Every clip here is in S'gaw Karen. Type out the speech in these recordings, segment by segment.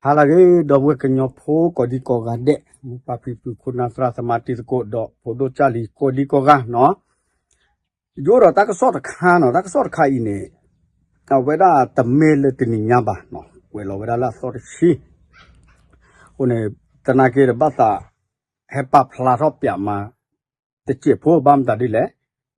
ဟါလၢအဂ့ၤ ဒီပုၢ်ဝဲၢ်ကညီဖိကိးဒံကိးဂၤဒဲး, မိၢ်ပၢ်ဖံဖု ခိၣ်နၢ်သရၣ်သမါတံၤသကိး ဒီးဖိဒိၣ်ကၢ်လံၤကိးဒံကိးဂၤနီၤ, ယအိၣ်ဒီးတၢ်ကစီၣ်တခါနီၤ, တၢ်ကစီၣ်တခါအံၤန့ၣ် အဝဲဒၣ်တမ့ၢ်လၢတနံၤညါဘၣ်နီၤ, ကွဲးလီၤဝဲဒၣ်လၢအသီတဆံ, အဃိန့ၣ် သနာ်က့ဒီးဘၣ်သး ဟဲပာ်ဖျါထီၣ်ပၠးမး တစဲးဖိဘၣ်မတၤဒ်လဲၣ်,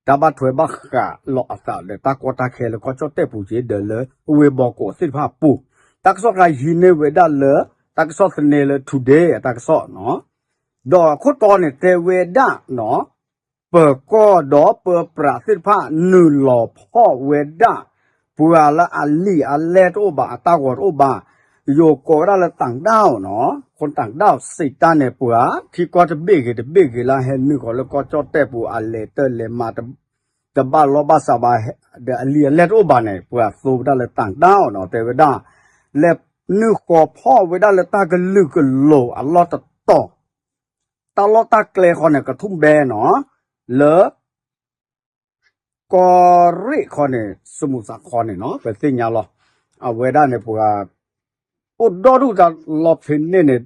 တၢ်ဘၣ်ထွဲဘၣ်ဃးလိာ်အသးဒီးတၢ်ကီတၢ်ခဲလၢကီၢ်ကၠီၣ်တဲၣ်ပူၤက့ၤ ဒီးလၢဝ့ၢ်ဘီကီးသ့ၣ်တဖၣ်အပူၤ, တၢ်ကစီၣ်တခါဟံးန့ၢ်ဝဲဒၣ်လၢ တၢ်ကစီၣ်သန့လၢ Today အတၢ်ကစီၣ်နီၤ, ဒီးအခိၣ်တီန့ၣ်တဲဝဲဒၣ်နီၤ, ပၢၤကီၢ်ဒီးပၢၤပြးသ့ၣ်တဖၣ်နုာ်လီၤဖီၣ်ဝဲဒၣ် ပှၤလၢအလံာ်အလဲၢ်တအိၣ်ဘၣ် အတၢ်ဂီၤတအိၣ်ဘၣ်, ယိၤကိးဝဲဒၣ်လၢ ต่างด้าว နီၤ, คนต่างด้าว စံးတၢ်န့ၣ် ပှၤထံကီၢ်တဘ့ၣ်ဂ့ၤတဘ့ၣ်ဂ့ၤလၢဟဲနုာ်ဃီၤလၢကီၢ်ကၠီၣ်တဲၣ်ပူၤ အလဲၤတၢ်လဲၤမၤ တဘၣ်လီၢ်ဘၣ်စးဘၣ် ဒီးအလံာ်အလဲၢ်တအိၣ်ဘၣ်န့ၣ် ပှၤသိဝဲဒၣ်လၢ ต่างด้าว နီၤ, တဲဝဲဒၣ် လဲၤနုာ်ဃီၤဖီၣ်ဝဲဒၣ်လၢတၢ်ကလုာ်ကလိၤအလီၢ်တတီၤ, တၢ်လီၢ်တၢ်ကျဲဃီန့ၣ် ကထူၣ်ဘဲနီၤ, လၢ ကီၢ်ရ့ၣ်ခီန့ၣ် စမူးသးခီန့ၣ်နီၤ ပသ့ၣ်ညါလီၤ, အဝဲဒၣ်န့ၣ်ပှၤ အိၣ်ဒီဒူၣ်တၢ်လီၢ်ဖဲန့ၣ်န့ၣ်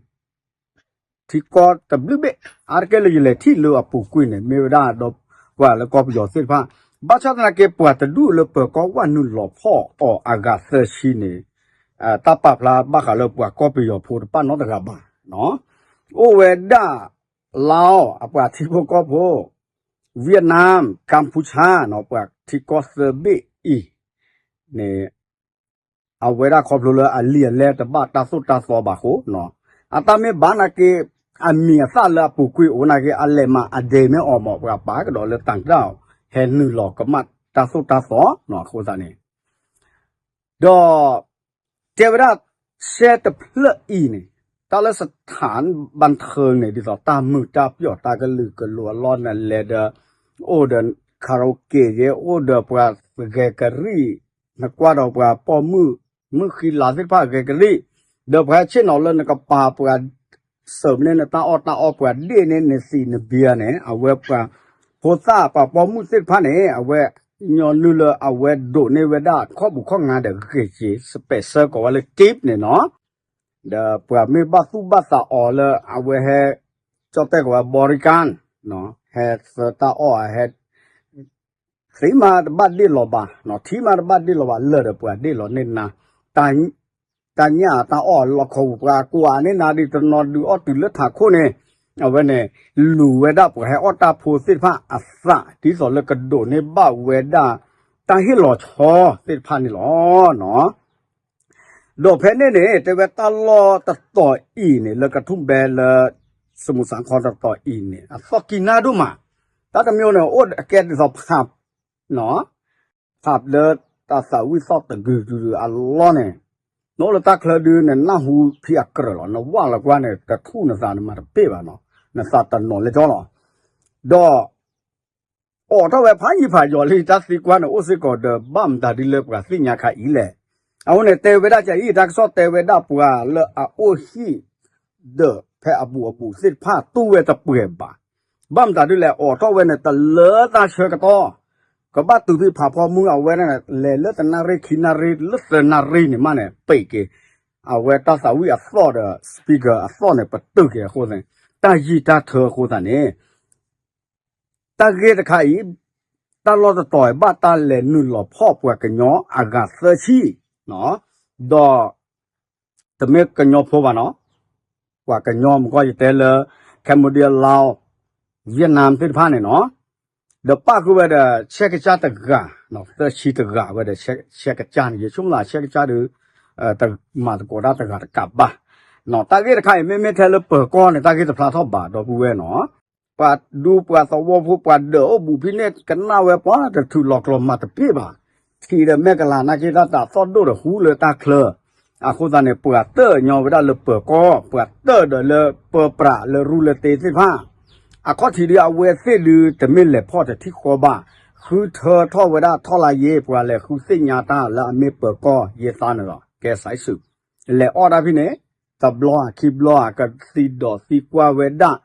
ထံကီၢ်တဘျုးဘ့ၣ် အါတက့ၢ်လၢယလဲၤထံၣ်လၢအပူၤကွံာ်န့ၣ် မ့ၢ်ဝဲဒၣ်ဒီးပှၤလၢကီၢ်ပယီၤသ့ၣ်တဖၣ်, ဘၣ်ဆၣ်သနာ်က့ ပှၤတဒူၣ်လၢပၢၤကီၢ်ဝဲနုာ်လီၤဖီၣ်အီၤအဂၤသၢဆံန့ၣ် တၢ်ပာ်ဖျါဘၣ်ဃးလၢပှၤကီၢ်ပယီၤဖိတဖၣ်နီတဂၤဘၣ်, အိၣ်ဝဲဒၣ် လၢ အပှၤထံဖိကီၢ်ဖိ Vietnam, Cambodia နီၤ, ပှၤထံကီၢ်သၢဘ့ၣ်အံၤန့ၣ် အဝဲဒၣ်ခီဖျိလၢအလံာ်အလဲၢ်တဘၣ်တၢ်သိၣ်တၢ်သီဘၣ်အဃိနီၤ, အတၢ်မ့ၢ်ဘၣ်နာ်က့ အမံၤအသၣ်လၢအပူၤကွံာ်အိၣ်နာ်က့ အလဲၤမၤအဒ့မ့ၢ်အီၤမး ပှၤပာ်ကဒီးလၢ ต่างด้าว ဟဲနုာ်လီၤကမၣ်တၢ်သိၣ်တၢ်သီနီၤ, အဃိသတးန့ၣ် ဒီး တဲဝဲဒၣ် ရှဲတဖျၢၣ်အံၤန့ၣ် တၢ်လၢ สถานบันเทิง န့ၣ် ဒ်သိးတၢ်မုာ်တၢ်ပျီၣ်တၢ်ကလုာ်ကလိၤအလီၢ်န့ၣ် လဲၤဒီး အိၣ်ဒီး karaoke ယဲ အိၣ်ဒီးပှၤဂဲၤကရံၣ် နကွၢ်ဒီးပှၤပိာ်မုၣ် မုၣ်ဃံလၤသ့ၣ်တဖၣ်ဂဲၤကရံၣ် ဒီးပှၤဟဲဆ့ၣ်နီၤလၢနကပၤပှၤ စၢးမ့ၢ်န့ၢ်နတၢ်အီၣ်တၢ်အီ ပှၤဒ့ၣ်န့ၢ်နသံးနဘံယၤန့ၣ် အဝဲပှၤဖိသၣ်ပှၤပိာ်မုၣ်သ့ၣ်တဖၣ်န့ၣ် အဝဲညီနုၢ်လၢအဝဲဒိးန့ၢ်ဝဲဒၣ်ခီၣ်ပူၤခီၣ်ငါဒီးဂ့ၤက့ၤ စပဲးဆၢကိးဝဲလၢ tip န့ၣ်နီၤ, ဒီးပှၤမ့ၢ်ဘၣ်သူၣ်ဘၣ်သးအီၤလၢအဝဲဟဲ ကၠီၣ်တဲၣ်ကိးဝဲ บริการ ဟဲသၢတၢ်အီၣ် ဟဲ သံမးတဘၣ်ဒ့ၣ်လီၤဘၣ်, ထံမးတဘၣ်ဒ့ၣ်လီၤဘၣ် လၢာ်ဒီးပှၤဒ့ၣ်လီၤန့ၢ်နၤ, တၢ်ညၣ်တၢ်အီၣ်လီၢ်ခီပူၤ ပှၤကိးအါန့ၢ်နၤဒ်တနီၤဒုးအီၣ်တုၤလၢထးခိၣ်န့ၣ်, အဝဲန့ၣ် လူၤဝဲဒၣ်ပှၤဟဲအီၣ်တၢ်ဖိသ့ၣ်တဖၣ်အသး ဒ်သိးလၢကဒိးန့ၢ်ဘၣ်ဝဲဒၣ် တၢ်ဟ့ၣ်လီၤဆီသ့ၣ်တဖၣ်န့ၣ်လီၤ. ဒီးဖဲန့ၣ်န့ၣ် တဲဝဲတၢ်လီၢ်တတီၤအံၤန့ၣ် လၢကထူၣ်ဘဲလၢ စမူးသးခီတတီၤအံၤန့ၣ် အသီၣ်ကံၢ်နါဒိၣ်မး, တၢ်တမံၤန့ၣ် အိၣ်အကဲဒ်သိး ผับ နီၤ,ผับ လၢတၢ်သးဝံၣ်သီၣ်တဂုၤဂုၤအလီၢ်န့ၣ်, နအိၣ်လၢတၢ်ချၢဒုး နနၢ်ဟူဖံးအကြၢးလီၤ, နဝၢ်လီၤကွၢ်န့ၣ် တထူၣ်နသးနမၤတပ့ၢ်ဘၣ်နီၤ, နသးတနီၤလၢကၠီလီၤ. ဒီး အိးထီၣ်ဝဲဖးယံၤဖးယီၤလံ တၢ်သံကွၢ်န့ၣ် အိၣ်စ့ၢ်ကီးဒီး ဘၣ်မတၤဒ်လၢပှၤသ့ၣ်ညါခါအံၤလဲၣ်. အဃိန့ၣ် တဲဝဲဒၣ်ကအံၤ တၢ်ကစီၣ်တဲဝဲဒၣ်ပှၤလၢအအိၣ်ဟံၣ် ဒီးဖဲအဘူးအဘူးသ့ၣ်တဖၣ်တူၢ်ဝဲတပှဲၤဘၣ်. ဘၣ်မတၤဒ်လဲၣ် အိးထီၣ်ဝဲန့ၣ် တလၢတၢ်ဆၢကတီၢ် ကဘၣ်တုၤဖဲဖးဖီမုၢ်အဝဲန့ၣ် လဲၤလၢတနၣ်ရံၣ်ခံနၣ်ရံၣ် လၢသၢနၣ်ရံၣ်န့ၣ်မးန့ၣ် ပံးက့ၤ အဝဲတၢ်သးဝံၣ်အသီၣ်ဒီး speaker အသီၣ်န့ၣ် ပတုာ်က့ၤအဃိန့ၣ် တၢ်ယံာ်တၢ်ထၢအဃိသတးန့ၣ် တၢ်ဂ့ၢ်တခါအံၤ တၢ်လီၢ်တတီၤအံၤ ဘၣ်တၢ်လဲၤနုာ်လီၤဖီၣ်ပှၤကညီအဂၤသၢဆံ, ဒီး တမ့ၢ်ကညီဖိဘၣ်နီၤ, ပှၤကညီမ့ၢ်ကီၢ်ယတဲလၢ Cambodia, Laos, Vietnam သ့ၣ်တဖၣ်န့ၣ်နီၤ, ဒီးပၣ်ဃုာ်ဝဲဒီး ဆဲးကစၢ်တဂၤ, သၢဆံတဂၤဝဲဒီး ဆဲးကစၢ်န့ၣ် ယဆိကမိၣ်လၢဆဲးကစၢ်ဒီး တမၤသကိးတၢ်တဂၤတကးဘၣ်. တၢ်ဂ့ၢ်တခါအံၤ မ့မ့ၢ်ထဲလၢပၢၤကီၢ်န့ၣ် တၢ်ဂ့ၢ်တဖျါထီၣ်ဘၣ် ဒီပုၢ်ဝဲၢ်နီၤ ပှၤဒူပှၤသဝီဖိ ပှၤဒၢးအိၣ်ဘူးဖဲန့ၣ် ကနၣ်ဝဲပှၤတထုးလီၤကျိၤမၤတပ့ၢ်ဘၣ်. ထံၣ်ဒီးမဲာ်ကလၤနာ်က့ တၢ်တၢ်သီၣ်ဒိၣ်ဒီးဟူလၢတၢ်ချၢ, အဃိသတးန့ၣ် ပှၤတၢၢ်ညီဝဲဒၣ်လၢပၢၤကီၢ်, ပှၤတၢၢ်ဒီးလၢပၢၤပြးလၢရူလၢသ့သ့ၣ်တဖၣ်, အခီၣ်ထံးဒ်အဝဲသ့ၣ်ဒုး တမ့ၢ်လဲၤဖီၣ်တထံၣ်ဃီဘၣ်, ဃုထၢထီၣ်ဝဲဒၣ်ထီၣ်လါယ့ ပှၤလဲၤဃုသ့ၣ်ညါတၢ်လၢအမ့ၢ်ပၢၤကီၢ်ယဲသးန့ၣ်လီၤ. ကဲစးစူး လဲၤအီၣ်တၢ်ဖဲန့ၣ် တဘျီခံဘျီ ကသံဒီးသံကွၢ်ဝဲဒၣ်,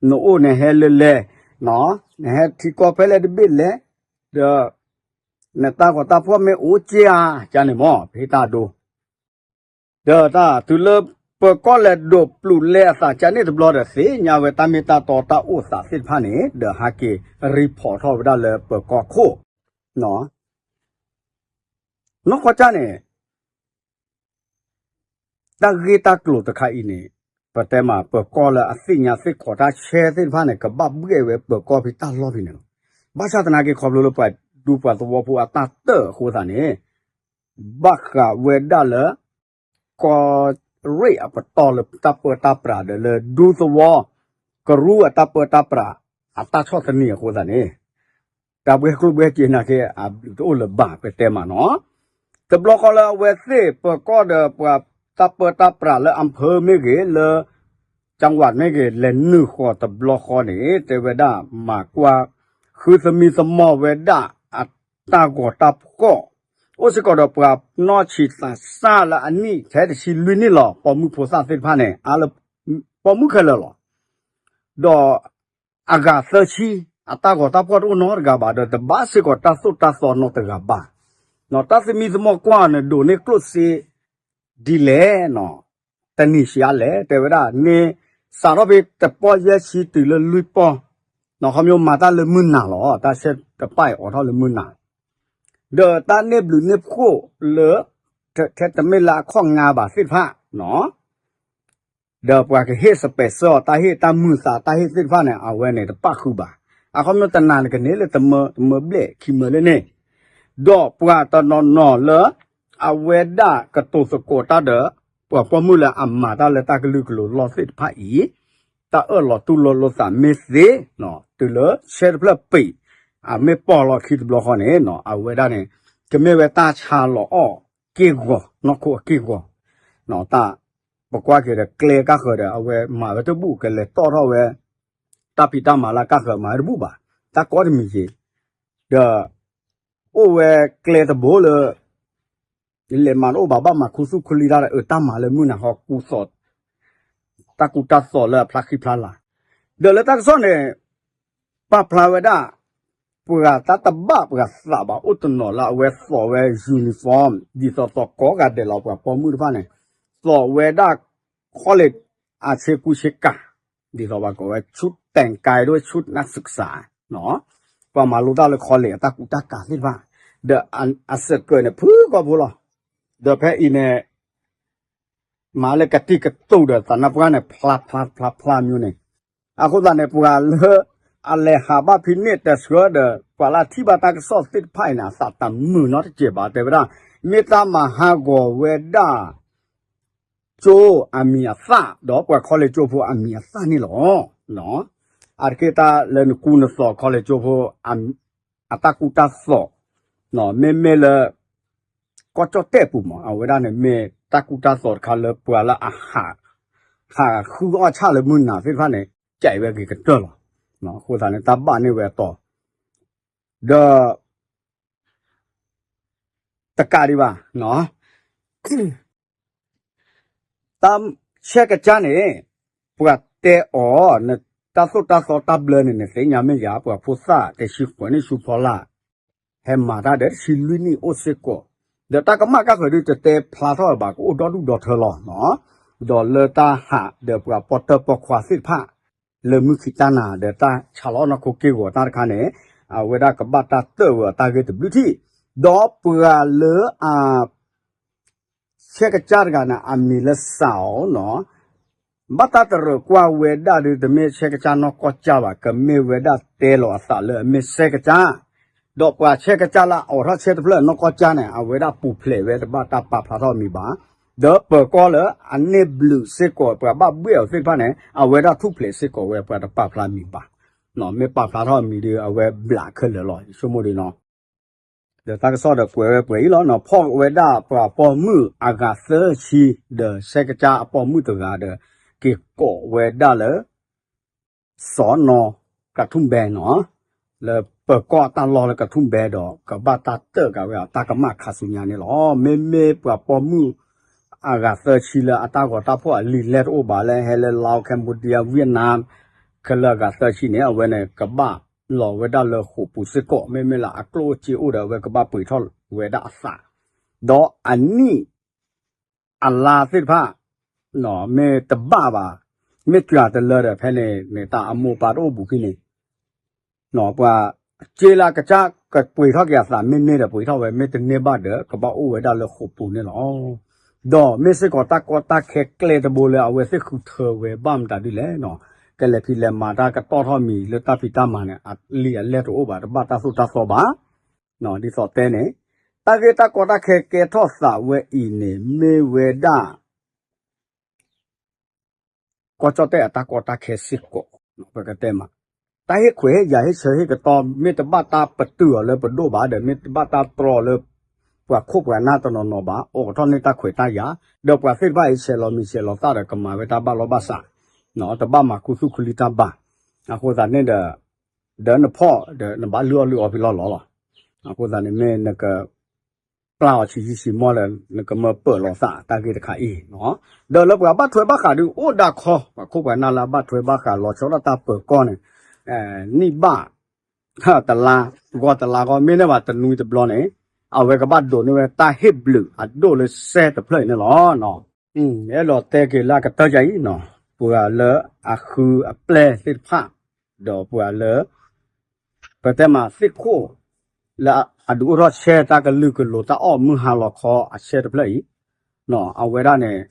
နအိၣ်နဟဲလၢလဲၣ်, နဟဲထံကီၢ်ဖဲလဲၣ်တဘ့ၣ်လဲၣ်, ဒီး နတၢ်ဂီၤတၢ်ဖှီၣ်မ့ၢ်အိၣ်က့ဧါ, ကန့ၣ်မ့ၢ် ပဟ့ၣ်တၢ်ဒိ, ဒီးတၢ်တုၤလၢ ပၢၤကီၢ်လဲၤဒိးပျုၤလဲအသးကန့ၣ်တဘျီဒီး သ့ၣ်ညါဝဲတၢ်မ့ၢ်တၢ်တီတၢ်အိၣ်သးသ့ၣ်တဖၣ်န့ၣ် ဒီးဟးက့ၤ report ထီၣ်ဝဲဒၣ်လၢပၢၤကီၢ်ခိၣ် နီၢ်ကီၢ်ကၢ်န့ၣ် တၢ်ဂ့ၢ်တၢ်ကျိၤတခါအံၤန့ၣ် ပတဲမး ပၢၤကီၢ်လၢအသ့ၣ်ညါသ့ၣ်ခီးတၢ်ဆဲသ့ၣ်တဖၣ်န့ၣ် ကဘၣ်ဘှဲၣ်ဝဲပၢၤကီၢ်ဖဲတၢ်လီၢ်ဖဲန့ၣ်လီၤ. ဘၣ်ဆၣ်သနာ်က့ ခီဖျိလၢပှၤဒူပှၤသဝီဖိအတၢ်တၢၢ်အဃိသတးန့ၣ် ဘၣ်ဃးဝဲဒၣ်လၢ ကီၢ်ရ့ၣ်အပတီၢ်လၢတၢ်ပၢတၢ်ပြးဒီးလၢဒူသဝီ ကရူၢ်အတၢ်ပၢတၢ်ပြး အတၢ်ဆီၣ်သနံးအဃိသတးန့ၣ် တၢ်ဘှဲၣ်ကျိၣ်ဘှဲၣ်စ့နာ်က့ အဘျုးတအိၣ်လၢၤဘၣ် ပတဲမးနီၤ. တဘျီဃီလၢအဝဲသ့ၣ်ပၢၤကီၢ်ဒီးပှၤတၢ်ပၢတၢ်ပြးလၢ อำเภอ မ့ၢ်ဂ့ၤ လၢ จังหวัด မ့ၢ်ဂ့ၤ လဲၤနုာ်ဃီၤတဘျီဃီန့ၣ် တဲဝဲဒၣ်မၤကွၢ် ဃုသမံသမိးဝဲဒၣ်အတၢ်ဂီၤတၢ်ဖှီၣ် အိၣ်စ့ၢ်ကီးဒီးပှၤနီၢ်ဆံးသးစၢ်လၢအနံၣ်ထဲတဆံလွံၢ်နံၣ်လီၤ ပိာ်မုၣ်ဖိသၣ်သ့ၣ်တဖၣ်န့ၣ် အါလၢ ပိာ်မုၣ်ခဲလၢာ်လီၤ. ဒီးအဂၤသၢဆံ အတၢ်ဂီၤတၢ်ဖှီၣ်တအိၣ်နီတဂၤဘၣ် ဒီးတဘၣ်စ့ၢ်ကီးတၢ်သိၣ်တၢ်သီနီတဂၤဘၣ်. တၢ်သမံသမိးကွၢ်န့ၣ် ဒိးန့ၢ်ကျိၣ်စ့ဒ်လဲၣ်နီၤ တနံၤဆံးအါလဲၣ် တဲဝဲဒၣ် န့ၣ်စးထီၣ်ဖဲတပီၢ်ယဲၢ်ဆံတုၤလၢလွံၢ်ပီၢ် နီၤ ခီဖျိမၤတၢ်လၢမုၢ်နၤလီၤ တၢ်ဆဲတပၣ်အံၤအိးထီၣ်လၢမုၢ်နၤ ဒီးတၢ်န့ၢ်ဘျုးန့ၢ်ဖှိၣ်လၢ ထဲတမ့ၢ်လၢအခီၣ်ငါဘၣ်သ့ၣ်တဖၣ်နီၤ ဒီးပှၤကဟ့ၣ် special တၢ်ဟ့ၣ်တၢ်မုာ်သးတၢ်ဟ့ၣ်သ့ၣ်တဖၣ်န့ၣ် အဝဲန့ၣ်တပၣ်ဃုာ်ဘၣ်. အခီပညီတနၤန့ၣ်ကန့ၢ်လၢတမၢ တမၢဘျဲၣ်ခံမၢလၢန့ၣ် ဒီးပှၤတနီၤနီၤလၢ အဝဲဒၣ်ကတိၤသကိးတၢ်ဒီး ပှၤပိာ်မုၣ်လၢအမၤတၢ်လၢတၢ်ကလုာ်ကလိၤလီၢ်သ့ၣ်တဖၣ်အံၤ တၢ်အၢၣ်လီၤတူၢ်လိာ်လိာ်သးမ့ၢ်သ့ တုၤလၢဆဲတဖျၢၣ်ပံး အမ့ၢ်ပီၢ်လီၤခံတဘျီဃီန့ၣ် အဝဲဒၣ်န့ၣ် ကမ့ၢ်ဝဲတၢ်ဆါလီၤအီၣ်က့ၢ်ဂီၤ နီၢ်ခိအက့ၢ်ဂီၤ တၢ် ပကွၢ်က့ၤဒီးကျဲကၢ်ဃၢၤဒီး အဝဲမၤဝဲတဘူၣ် ကလဲၤတီၣ်ထီၣ်ဝဲ တၢ်ဖံးတၢ်မၤလၢကၢ်ဃၢၤမၤဝဲတဘူၣ်ဘၣ် တၢ်ကီတမံၤက့ၤ ဒီး အိၣ်ဝဲကျဲတဘိလၢ လဲၤမၤတအိၣ်ဘၣ် ဘၣ်မၤခူသူၣ်ခူလံတၢ်ဒီး အတၢ်မၤလၢမုၢ်နၤဟီကူသိး တၢ်ကူတၢ်သိးလၢအဖျါဃံဖျါလၤ ဒီးလၢတၢ်ကစီၣ်န့ၣ် ပာ်ဖျါဝဲဒၣ် ပှၤတၢ်တဘၣ်ပှၤသးဘၣ် အိၣ်တနီၤလၢအဝဲသိးဝဲ uniform ဒ်သိးသိးကိးဂၤဒဲးလီၤ ပှၤပိာ်မုၣ်တဖၣ်န့ၣ် သိးဝဲဒၣ် college အဆ့ကူဆ့ကၤ ဒ်သိးပှၤကိးဝဲ ชุดแต่งกายด้วยชุดนักศึกษา ပှၤမၤလိတၢ်လၢ college အတၢ်ကူတၢ်ကၤသ့ၣ်တဖၣ် ဒီးအစၢၤကၢးန့ၣ် ဖုကီၢ်ဖိလီၤ ဒီးဖဲအံၤန့ၣ် မၤလၢကတံၢ်ကတူာ်ဒီးသးနါပှၢ်န့ၣ် ဖျါဖျါဖျါဖျါမျိုးန့ၣ် အဃိသတးန့ၣ် ပှၤလၢ အလဲၤဟးဘၣ်ဖဲန့ၣ်တဆှၢဒီး ပှၤလၢအထံၣ်ဘၣ်တၢ်ကစီၣ်သ့ၣ်တဖၣ်အံၤန့ၣ် အသးတမုာ်နီတစဲးဘၣ် တဲဝဲဒၣ် မ့ၢ်တၢ်မၤဟးဂီၤဝဲဒၣ် ကၠိအမံၤအသၣ် ဒီးပှၤ college ကၠိဖိအမံၤအသၣ်န့ၣ်လီၤ. အါတက့ၢ်တၢ်လၢနကူနသိး college ကၠိဖိ အတၢ်ကူတၢ်သိး မ့မ့ၢ်လၢ ကီၢ်ကၠီၣ်တဲၣ်ပူၤမး အဝဲဒၣ်န့ၣ်မ့ၢ်တၢ်ကူတၢ်သိးတခါလၢပှၤလၢအဟး ဟးဃုအီၣ်ဆၣ်လၢမုၢ်နၤသ့ၣ်တဖၣ်န့ၣ် ကဲဝဲဂ့ၤကတၢၢ်လီၤ. အဃိသတးန့ၣ် တၢ်ဘၣ်န့ၢ်ဝဲအတီၤ ဒီး တကးဒံးဘၣ် တၢ်ဆဲကစၢ်န့ၣ် ပှၤတဲအီၤ နတၢ်သိၣ်တၢ်သီတၢ်ဘျၢန့ၣ် နသ့ၣ်ညါမ့ၢ်ယၤ ပှၤဖိသၣ်တဆံဃိးနံၣ်ဆူဖီလာ် ဟဲမၤတၢ်ဒီးတဆံလွံၢ်နံၣ်အိၣ်စ့ၢ်ကီး ဒီးတၢ်ကမၣ်ကၢ်ဃၢၤဒုးတတဲဖျါထီၣ်ဘၣ် ကအိၣ်ဒီဒူၣ်ဒီထၢလီၤ. ဒီးလၢတၢ်ဟးဒီးပှၤပီၣ်တၢၣ်ပီၣ်ခွါသ့ၣ်တဖၣ် လၢမုၢ်ခံတၢ်နၤ ဒီးတၢ်ဆါလီၤနီၢ်ခိက့ၢ်ဂီၤတၢ်တခါန့ၣ် အဝဲဒၣ်ကဘၣ်တၢ်တၢၣ်ဝဲအတၢ်ဂ့ၢ်တဘျုးထံၣ် ဒီးပှၤလၢအ ဆဲကစၢ်တဂၤန့ၣ် အမံၤလၢစးအီၤနီၤ, ဘၣ်တၢ်တရၢၣ်ကွၢ်ဝဲဒၣ်ဒီး တမ့ၢ်ဆဲကစၢ်နီၢ်ကီၢ်ကၢ်ဘၣ်, ကမ့ၢ်ဝဲဒၣ်တဲလီၤအသးလၢအမ့ၢ်ဆဲကစၢ်, ဒီးပှၤဆဲကစၢ်လၢအအိးထီၣ်ဆဲတဖျၢၣ်နီၢ်ကီၢ်ကၢ်န့ၣ် အဝဲဒၣ်ပူၤဖျဲးဝဲတဘၣ်တၢ်ပာ်ဖျါထီၣ်အမံၤဘၣ်, ဒီးပၢၤကီၢ်လၢအန့ၢ်ဘျုးစ့ၢ်ကီး ပှၤဘၣ်ဘှဲၣ်အီၤသ့ၣ်တဖၣ်န့ၣ် အဝဲဒၣ်ထူၣ်ဖျဲးစ့ၢ်ကီးဝဲ ပှၤတပာ်ဖျါမံၤဘၣ်, မ့ၢ်ပာ်ဖျါထီၣ်အမံၤဒီး အဝဲဘျးခဲလၢာ်လီၤ ယဆိကမိၣ်ဒ်နီၤ. ဒီးတၢ်ကစီၣ်ဒီးကွဲးဝဲပှဲၤအံၤလီၤနီၤ, ဖီၣ်ဝဲဒၣ်ပှၤပိာ်မုၣ်အဂၤသၢဆံ, ဒီးဆဲကစၢ်အပိာ်မုၣ်တဂၤဒီး က့ၤကိးဝဲဒၣ်လၢ စီၤနီၤကထူၣ်ဘဲနီၤ, လၢပၢၤကီၢ်တၢ်လီၢ်လၢကထူၣ်ဘဲဒီး ကဘၣ်တၢ်တၢၣ်ကးဝဲ တၢ်ကမၣ်ခါဆူညါန့ၣ်လီၤ. မ့မ့ၢ်ပှၤပိာ်မုၣ်အဂၤသၢဆံလၢအတၢ်ဂီၤတၢ်ဖှီၣ်အလံာ်လဲၢ်တအိၣ်ဘၣ်လၢ ဟဲလၢ Laos, Cambodia, Vietnam ခဲလၢာ်အဂၤသၢဆံန့ၣ် အဝဲန့ၣ်ကဘၣ်လီၤဝဲဒၣ်လၢဃိာ်ပူၤစ့ၢ်ကီး, မ့မ့ၢ်လၢအကျိၣ်အိၣ်စ့အိၣ်ဒီး အဝဲကဘၣ်ပှ့ၤထီၣ်ဝဲဒၣ်အသး, ဒီးအနံၣ်အလါသ့ၣ်တဖၣ် မ့ၢ်တဘၣ်ဘၣ်, မ့ၢ်စှၤတလၢဒီး ဖဲန့ၣ်န့ၣ် တၢ်အမိၢ်ပၢ်တအိၣ်ဘူးခံန့ၣ် ပှၤစ့လၢအကစၢ်ကပှ့ၤထီၣ်က့ၤအသး မ့ၢ်န့ၢ်ဒီးပှ့ၤထီၣ်ဝဲ, မ့ၢ်တန့ၢ်ဘၣ်ဒီး ကဘၣ်အိၣ်ဝဲဒၣ်လၢဃိာ်ပူၤန့ၣ်လီၤ. ဒီးမ့ၢ်စ့ၢ်ကီးတၢ်ကီတၢ်ခဲကျဲတဘိလၢအဝဲသ့ၣ်ဃုထၢဝဲဘၣ်မတၤဒ်လဲၣ်နီၤ, ကလဲၤဖံးလဲၤမၤတၢ်ကတီၢ်ထီၣ်မံၤလၢတၢ်ဖံးတၢ်မၤန့ၣ် အလံာ်အလဲၢ်တအိၣ်ဘၣ်, တဘၣ်တၢ်သိၣ်တၢ်သီဘၣ်. ဒ်သိးတဲန့ၣ် တၢ်ဂ့ၢ်တၢ်ကီတၢ်ခဲကဲထီၣ်သးဝဲအံၤန့ၣ် မ့ၢ်ဝဲဒၣ် ကီၢ်ကၠီၣ်တဲၣ်အတၢ်ကီတၢ်ခဲစ့ၢ်ကီး, ပကတဲမး, တၢ်ဟ့ၣ်ခွဲးဟ့ၣ်ယာ်ဟ့ၣ်ဆၢဟ့ၣ်ကတီၢ် မ့ၢ်တဘၣ်တၢ်ပတုာ်အီၤလၢပဒိၣ်ဘၣ်ဒီး မ့ၢ်တဘၣ်တၢ်တြီလၢ ပှၤခိၣ်ပှၤနၢ်တနီၤနီၤဘၣ်, အိးထီၣ်န့ၢ်တၢ်ခွဲးတၢ်ယာ်, ဒီးပှၤသ့ၣ်တဖၣ်အံၤ ဆဲးလီၤမံၤဆဲးလီၤသၣ်ဒီး ကမၤဝဲတၢ်ဘၣ်လီၢ်ဘၣ်စး, တဘၣ်မၤခူသူၣ်ခူလံတၢ်ဘၣ်. အဃိသတးန့ၣ်ဒီး ဒီးနဖီၣ်ဒီး နဘၣ်လုၢ်အီၣ်လုၢ်အီဖဲလီၢ်လီၤလီၤ. အဃိသတးန့ၣ် မ့ၢ်နက ပျၢ်အီၤဆံးဆံးမီၢ်လၢ နကမၢပၢၢ်လီၤသးတၢ်ဂ့ၢ်တခါအံၤ, ဒီးလၢပှၤဘၣ်ထွဲဘၣ်ဃးဒုးအိၣ်ဒၣ်ခီ, ပှၤခိၣ်ပှၤနၢ်လၢအဘၣ်ထွဲဘၣ်ဃးလီၤဆီဒၣ်တၢ်ပၢၤကီၢ်န့ၣ် နံၣ်ဘၣ် တလါ, ဂီၤတလါဂီၢ် မ့ၢ်န့ၢ်ဘၣ်တနွံတဘျီန့ၣ် အဝဲကဘၣ်ဒိးန့ၢ်ဝဲတၢ်ဟ့ၣ်ဘျုးအဒိၣ်လၢစဲတဖျၢၣ်အံၤန့ၣ်လီၤ. အဲၣ်ဒိးတဲက့ၤလၢအကတၢၢ်ယၤအံၤ, ပှၤလၢအဃုအပျဲၢ်သ့ၣ်တဖၣ်, ဒီးပှၤလၢ ပတဲမးသ့ၣ်ခိၣ် လၢအဒုးအိၣ်ထီၣ်ဆဲတၢ်ကလုာ်ကလိၤ တၢ်အီၣ်မုၢ်ဟါလီၤခီအဆဲတဖျၢၣ်အံၤ, အဝဲဒၣ်န့ၣ်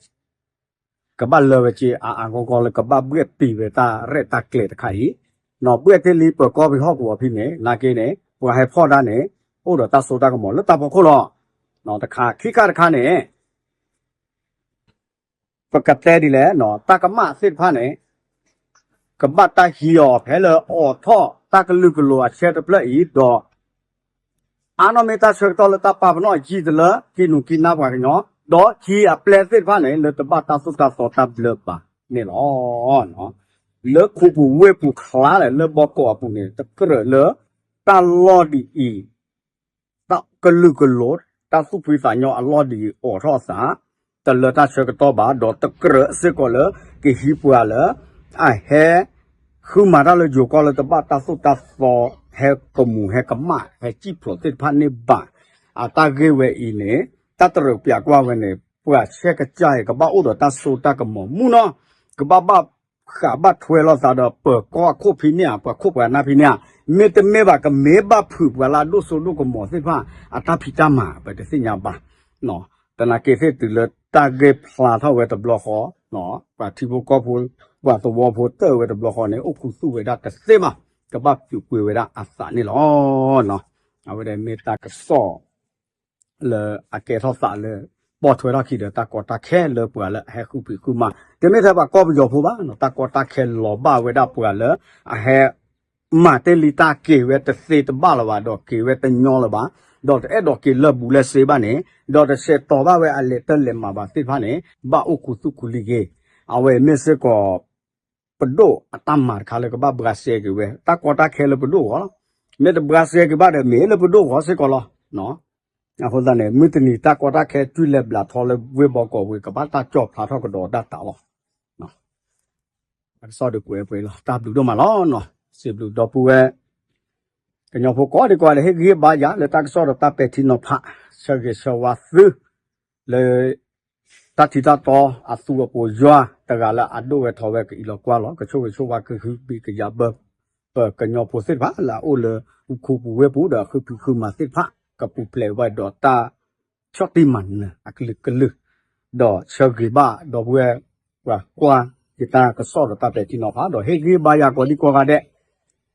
ကဘၣ်လၢဝဲက့ၤအါအါဂီၢ်ဂီၢ်လၢကဘၣ်ဘှဲၣ်တံၢ်ဝဲတၢ်ရဲၣ်တၢ်ကျဲၤတခါအံၤ, ဘှဲၣ်တ့ၢ်လံပၢၤကီၢ်ဖဲဟီၣ်ကဝီၤဖဲန့ၣ် နာ်က့န့ၣ် ပှၤဟဲဖီၣ်တၢ်န့ၣ် အိၣ်ဒီးတၢ်စိတၢ်ကမီၤလၢတၢ်ဖီခိၣ်လီၤ. တခါ ခံခါတခါန့ၣ် ပကတဲဒ်လဲၣ်, တၢ်ကမၣ်သ့ၣ်တဖၣ်န့ၣ် ကဘၣ်တၢ်ဟံးအီၤဖဲလၢအိးထီၣ်တၢ်ကလုာ်ကလိၤအဆဲတဖျၢၣ်အံၤ, ဒီး အါနီၢ်မ့ၢ်တၢ်ဆၢကတီၢ်လၢတၢ်ပာ်ပနီၣ်ယံာ်တလၢ ကံၣ်နူာ်ကံၣ်နါပှၤကညီ, ဒီးဟံးအပျဲၢ်သ့ၣ်တဖၣ်န့ၣ် လၢတဘၣ်တၢ်သိၣ်တၢ်သီတၢ်ဘျၢဘၣ်န့ၣ်လီၤ. လၢခူပူၤဝ့ၢ်ပူၤချါလၢ လၢဘီကီးအပူၤန့ၣ် တကြၢးလၢ တၢ်လီၢ်ဒ်အံၤ တၢ်ကလုာ်ကလိၤ တၢ်သူၣ်ဖှံသးညီအလီၢ်ဒ်အံၤအိးထီၣ်အသး တလၢတၢ်ဆၢကတီၢ်ဘၣ်, ဒီးတကြၢးစ့ၢ်ကီးလၢ ကဟံးပှၤလၢ အဟဲ ဃုမၤတၢ်လၢယိၤကီၢ်လၢတဘၣ်တၢ်သိၣ်တၢ်သီ ဟဲကမူၤဟဲကမၣ် ဟဲစံၣ်ဖျိးသ့ၣ်တဖၣ်န့ၣ်ဘၣ်. အတၢ်ဂ့ၢ်ဝဲအံၤန့ၣ် တၢ်တရၢးပၠးကွၢ်ဝဲန့ၣ် ပှၤဆဲကစၢ်အံၤ ကဘၣ်အိၣ်ဒီးတၢ်စိတၢ်ကမီၤမူနီၤ, ကဘၣ်ဘၣ်ဃးဘၣ်ထွဲလိာ်သးဒီးပၢၤကီၢ်အခိၣ်ဖံးန့ၢ်ဧါ, ပှၤခိၣ်ပှၤနၢ်ဖံးန့ၢ်ဧါ, မ့တမ့ၢ်ဘၣ် ကမ့ၢ်ဘၣ်ဖုးပှၤလၢအဒိၣ်စိဒိၣ်ကမီၤသ့ၣ်တဖၣ် အတၢ်ဖံးတၢ်မၤ ပတသ့ၣ်ညါဘၣ်. သနာ်က့သ့ၣ်တုၤလၢတၢ်ဂ့ၢ်ဖျါထီၣ်ဝဲတဘျီဃီ, ပှၤထံဖိကီၢ်ဖိ ပှၤသဝီဖိတၢၢ်ဝဲတဘျီဃီန့ၣ် အိၣ်ခူသူၣ်ဝဲဒၣ်တသ့ဘၣ်, ကဘၣ်ပျုးကွံာ်ဝဲဒၣ်အသးန့ၣ်လီၤ. အဝဲဒၣ်မ့ၢ်တၢ်ကစီၣ် လၢအကဲထီၣ်သးလၢ ပိာ်ထွဲထီၣ်ခံဒီးတၢ်ကီတၢ်ခဲလၢပှၤလၢအဟဲဃုဖံးဃုမၤ, တမ့ၢ်ထဲပှၤကီၢ်ပယီၤဖိဘၣ်, တၢ်ကီတၢ်ခဲလီၤဘၣ်ဝဲဒၣ်ပှၤလၢအဟဲ မၤတ့ၢ်လံတၢ်က့ၤဝဲတသ့တဘၣ်လၢၤဘၣ်, ဒီးက့ၤဝဲတညီလၢၤဘၣ်, ဒီးတအဲၣ်ဒိးက့ၤလၢာ်ဘူးလၢာ်စ့ဘၣ်န့ၣ်, ဒီးတဆဲးတီၤဘၣ်ဝဲအလဲၤတၢ်လဲၤမၤဘၣ်သ့ၣ်တဖၣ်န့ၣ် ဘၣ်အိၣ်ခူသူၣ်ခူလံၤဂ့ၤ, အဝဲမ့ၢ်စ့ၢ်ကီး ပဒိၣ်အတၢ်မၤတခါလၢကဘၣ်ဘှါစဲက့ၤဝဲ, တၢ်ကီတၢ်ခဲလၢပဒိၣ်အဂီၢ်လီၤ. မ့ၢ်တဘှါစဲက့ၤဘၣ်ဒီး မ့ၢ်လၢပဒိၣ်အဂီၢ်စ့ၢ်ကီးလီၤ. အဃိသတးန့ၣ် မုၢ်တနံၤတၢ်ကီတၢ်ခဲ တွံၢ်လဲၤဘျးထီလၢဝ့ၢ်ဘီကီးဝံၤ ကဘၣ်တၢ်ကၠီၣ်ဖျါထီၣ်ကဒီးတၢ်သးလီၤ. တၢ်ကစီၣ်ဒုးကွဲးပှဲၤလီၤ. တၢ်ဘျုးဒိၣ်မးလီၤ. စံးဘျုးဒီပုၢ်ဝဲၢ် ကညီဖိကိးဒံကိးဂၤဒဲး ဟ့ၣ်ဂံၢ်ဟ့ၣ်ဘါယၤလၢတၢ်ကစီၣ်ဒီးတၢ်ပဲာ်ထံနီၤဖး ဆၢဂ့ၤဆၢဝါသု လၢ တၢ်ထံတၢ်တီအသူအပိၤယွၤ တဂၤလၢအဒိၣ်ဝဲထီဝဲကအံးလီၤကွၢ်လီၤ ကဆိၣ်ဂ့ၤဆိၣ်ဝါကဟုကယာ်ဘၢ ပကညီဖိသ့ၣ်တဖၣ်လၢအအိၣ်လၢဟူခိၣ်ပူၤဝ့ၢ်ပူၤ ဒီးဃုဖံးဃုမၤသ့ၣ်တဖၣ် ကပူၤဖျဲးဝဲဒီးတၢ်ဆီၣ်တံၢ်မၤနၢၤအကလုာ်ကလုာ် ဒီးဆၢဂ့ၤဘၣ်ဒီပုၢ်ဝဲၢ် ပှၤကွၢ်ယတၢ်ကစီၣ်ဒီးတၢ်ပဲာ်ထံနီၤဖး ဒီးဟ့ၣ်ဂံၢ်ဘါယၤကိးဒံကိးဂၤဒဲး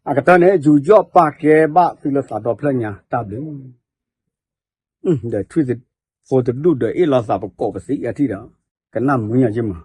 အကတၢၢ်န့ၣ် ယူးယီၣ်ပာ်ကဲဘၣ်သုလၢသးဒီဖျၢၣ်ညါ တၢ်ဘျုး ဒီးထွံၣ်ဖိတဒူၣ်ဒီးအ့ၣ်လိာ်သးပကိးပသံအထံၣ်ဒီး ကနၣ်မုာ်ညါက့မး